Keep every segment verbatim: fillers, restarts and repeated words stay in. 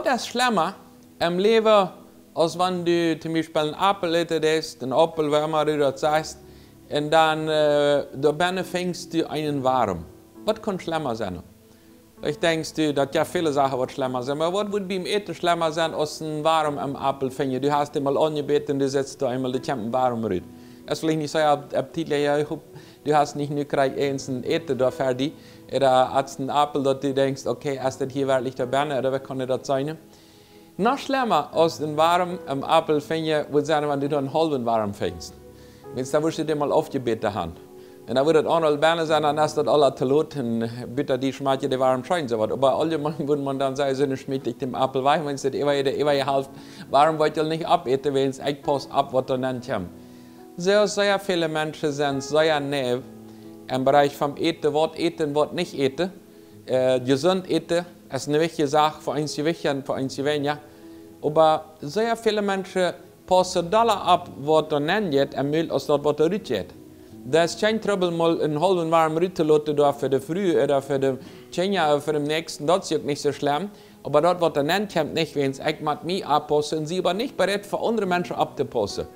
Waut es schlemma em Läwen, aus wan du toom Biespel een Apel äten deist, een Apel, woo emma du daut sajchst, un dan, äh, doa bennen finjst du eenen Worm? Waut kaun schlemma sennen? Ekj denkj, du, daut jeft väle Sachen, waut schlemma sent. Oba waut wudd biem Äten schlemma sennen, aus een Worm em Apel finjen? Du hast am aul aunjebät un du sitst doa eemol, doa kjemt een Worm rut. Daut es veleicht nich soo app-, appetitlich, jo, ekj hop, du hast nich nu krakjt eens een Äten doa fa die. Ooda hast een Apel, daut du denkjst, okay, es daut hia werkjlich doa bennen, ooda woo kaun daut sennen? Noch schlemma aus een Worm em Apel finjen, wudd sennen, wan du doa een haulwen Worm finjst. Wiels dan wurscht du dän aul aufjebäten haben. Un dan wudd daut aundre bennen sennen, dan es daut aul too lot, un bäta die schmakjt de Worm scheen, soo waut. Oba auljemein wudd maun dan sajen, soo, nu schmiet ekj dän Apel wajch, wiels daut äwaje, de äwaje Halft Worm well ekj nich oppäten, wiels ekj pauss opp, waut doa nenn kjemt. Soo sea väle Menschen sent sea naiv em Bereich vom Äten, waut äten, waut nich äten. Äh, jesunt äten es eene wichtje Sach, fa eenje wichtja un fa eenje weinja. Oba sea väle Menschen paussen dolla opp, waut doa nenn jeit em Mul, aus daut, waut doa rut jeit. Daut es kjeen Trubbel, mol een haulwen Worm rut to loten, doa fa de Fru ooda fa de Kjinja ooda fa dän Näakjsten, daut es uk nich soo schlemm. Oba daut, waut doa nenn kjemt, nich, wiels ekj mott mie oppaussen un sie oba nich bereit, fa aundre Menschen opptopaussen.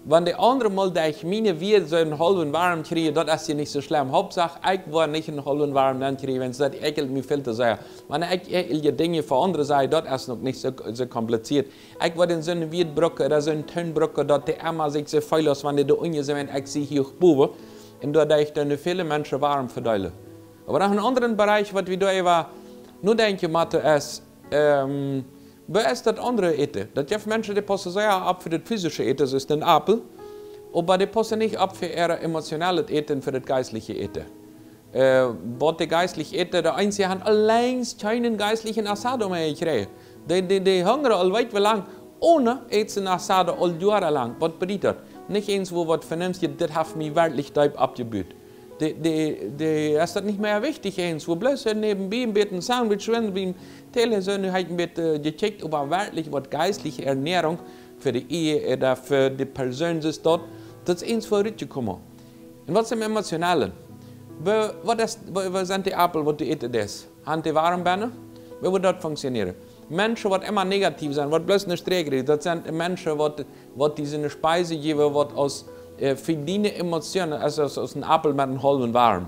Wan de aundre mol derch miene Wieed soo een haulwen Worm kjrieen, daut es je nich soo schlemm. Hauptsach, ekj woa nich een haulwen Worm nenn kjrieen, wiels daut äakjelt mie väl too sea. Wan ekj äakjelje Dinja fa aundre saj, daut es noch nich soo, soo kompliziert. Ekj woa dän soon Wieed brucken, ooda soon Toon brucken, daut dee emma sikj soo feelen, aus wan dee doa unjen sent, wiels ekj sie hia bowen. Un doaderch doonen väle Menschen Worm vedeelen. Oba noch een aundren Bereich, waut wie doa äwa nodenkjen motten, es, ähm, woo es daut aundre Äten? Daut jeft Menschen, dee paussen sea opp fa daut physische Äten, soo aus een Apel. Oba dee paussen nich opp fa äa emotionalet Äten, fa daut jeistliche Äten. Äh, waut dee jeistlich äten, de eenje haben auleen kjeenen jeistlichen Asado mea jekjräajen. Dee, dee, dee hungren aul weet woo lang, onen eenen Asado aul joarenlang. Waut bediet daut? Nich eens woo waut Venenftjet, dit haft mie werkjlich deep oppjebut. Dee, dee, dee es daut nich mea wichtich eens. Woo bloos hee näajenbie een bät Sandwich, wan biem Tele soo, nu haft hee een bät, äh, jekjikjt, oba werkjlich waut jeistliche Ernährung fa de Ehe ooda fa de Persoon es daut, daut es eens woo rutjekomen. Un waut es em Emotionalen? Woo, waut es, woo, woo sent dee Apel, waut du äten deist? Haben dee Worm bennen? Woo woat daut funktionieren? Menschen, waut emma negativ sent, waut bloos ne Sträak reden, daut sent Menschen, waut, waut die soone Speise jäwen, waut aus, äh, fa diene Emotionen, aus, aus, aus een Apel met een haulwen Worm.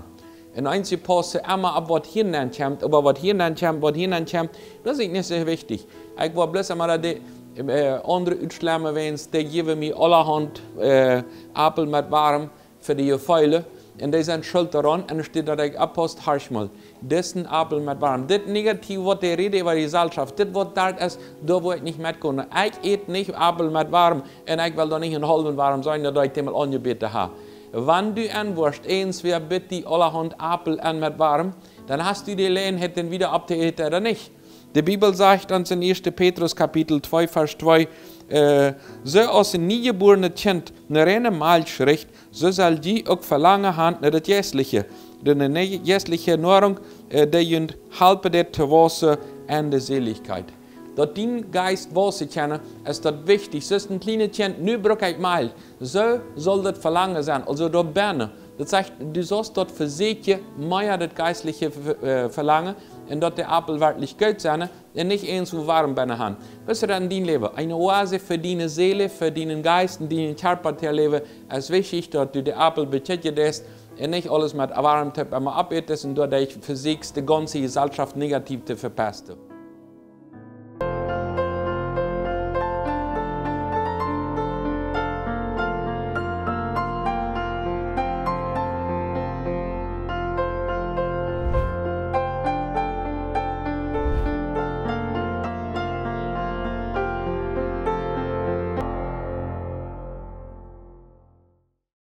Un eenje paussen emma opp, waut hia nenn kjemt, oba waut hia nenn kjemt, waut hia nenn kjemt, daut es nich soo wichtich. Ekj woa bloos emma daut dee, äh, aundre utschlemmen, wiels dee jäwen mie aulahaunt, äh, Apel met Worm fa de Jefeelen. Un dee sent schult doaraun, un doa steit daut ekj oppauss, horch mol. Dit es een Apel met Worm. Dit Negative, waut dee räden äwa de Jeselschoft, dit waut doa es, doa woa ekj nich metkomen. Ekj ät nich Apel met Worm, un ekj well doa nich een haulwen Worm sennen, daut ekj dän mol aunjebäten hab. Wan du enwoascht, eens wäa bät die aulahaunt Apel aun met Worm, dan hast du de Jeläajenheit, dän wada opptoäten ooda nich. De Bibel sajcht ons en ieeschte Petrus Kapitel twee, Varsch twee, äh, soo aus een niejebuarenet Kjint no reine Malkj rikjt, soo sell jie uk Velangen haben no daut Jeistliche, no de jeistliche Noarunk, äh, dee junt halpen deit to waussen en de Seelichkjeit. Daut dien Jeist waussen kaun, es daut wichtich. Soo aus een kjlienet Kjint, nu bruck ekj Malkj. Soo saul daut Velangen sennen, aulsoo doa bennen. Daut sajcht, du saust daut vesäkjen, mea daut jeistliche Ve-, äh, Velangen, un daut de Apel werkjlich goot sennen, un nich eens woo Worm bennen haben. Weetst du daut en dien Läwen? Eene Oase fa diene Seel, fa dienen Jeist un dienen Kjarpa to läwen, es wichtich, daut du de Apel bekjikjen deist un nich aules met Worm emma oppätest un doaderch vesäkjst, de gaunze Jeselschoft negativ to vepesten.